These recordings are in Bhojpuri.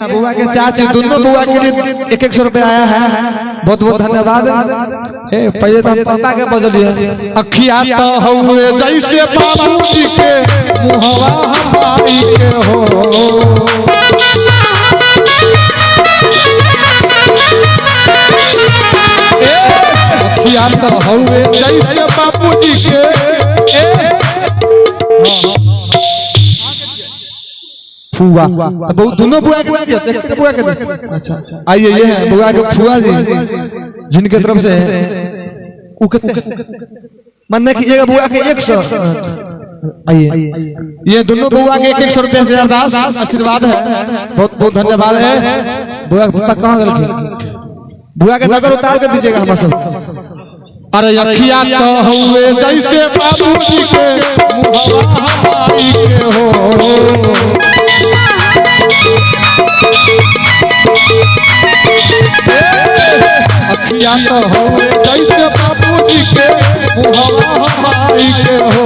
बुआ के चाची दोनों बुआ के लिए 1-1 सौ रुपया आया है, बहुत बहुत धन्यवाद। ए पहले तो हम पापा के बजलिए। अखिया तो हुए जैसे बाबूजी के मुहवा हमाई के हो। ए अखिया तो हुए जैसे बाबूजी के ए फुआ बहुत दोनों बुआ के दिया, एक एक बुआ के दिया। अच्छा आइए, ये है बुआ के फुआ जी जिनके तरफ से उ कितने मन कीजिएगा बुआ के 100। आइए, ये दोनों बुआ के 1-1 सौ रुपया से अरदास आशीर्वाद है, बहुत बहुत धन्यवाद है। बुआ के पप्पा कहाँ गए? बुआ के नजर उतार के दीजिएगा हमारे सब। अरे अखिया तो हुए जैसे बाबूजी के मुहवा हमाई के हो। अखिया तो हुए जैसे बाबूजी के मुहवा हमाई के हो।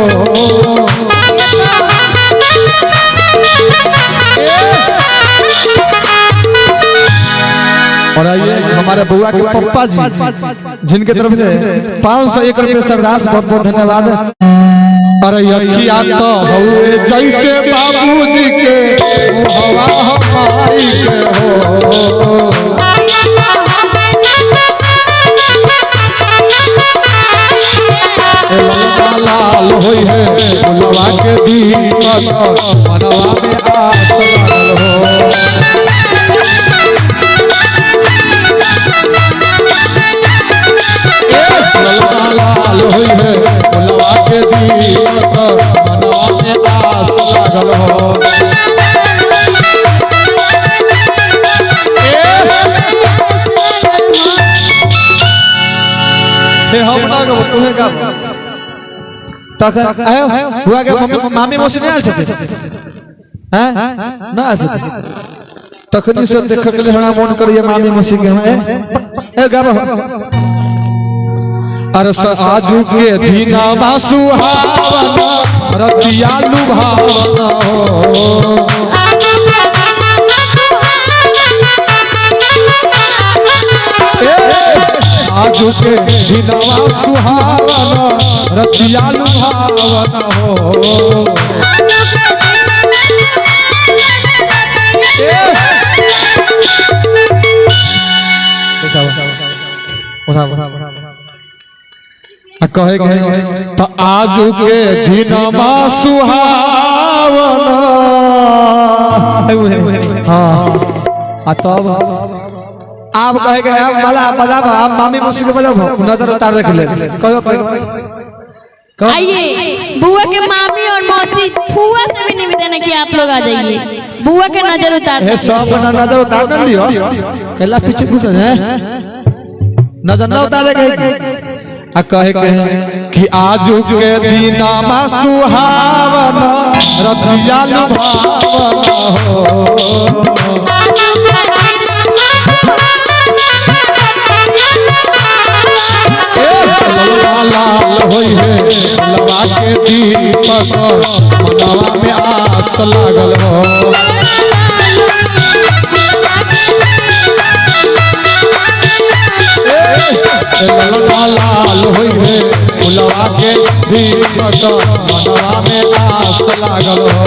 और आइए हमारे बुआ के पप्पा जी जिनके तरफ से 501 रुपये सरदार, बहुत बहुत धन्यवाद। अरे अखिया तो हुए जैसे बाबूजी के मुहवा हमाई के हो। लाल होई है फुलवा के दीपक मनवा में आस लागल हो। लाल होई है फुलवा के दीपक मनवा में आस लागल हो। हे हम ना गबो तुहे गाबो तखन आयो। बुआ के मम्मी मामी मौसी नहीं आयल छथिन? हैं ना आयल छथिन? तखनी से देख के हमरा मन करिए मामी मौसी के हम ए गाबो। अरे आजू के दीना सुहावना रतिया लुभावना हो। आजू के दीना सुहावना रतिया लुभावना हो। कहे के तो आजू के दिनमा सुहावना। हाँ आ तब आप कहे के मला बजाब आप मामी मौसी के बजाब नजर उतार रख ले कहो कहो। आइए बुआ के मामी और मौसी फुआ से भी निवेदन है कि आप लोग आ जाइए, बुआ के नजर उतार। हे सब नजर उतार न लियो कहला पीछे घुस है नजर न उतारे के आ कहे के कि आजू के दीना सुहावना रतिया लुभावना हो। लाल होई है फुलवा के दीपक मनवा में आस लागल हो। लाल होई है फुलवा के दीपक मनवा में आस लागल हो।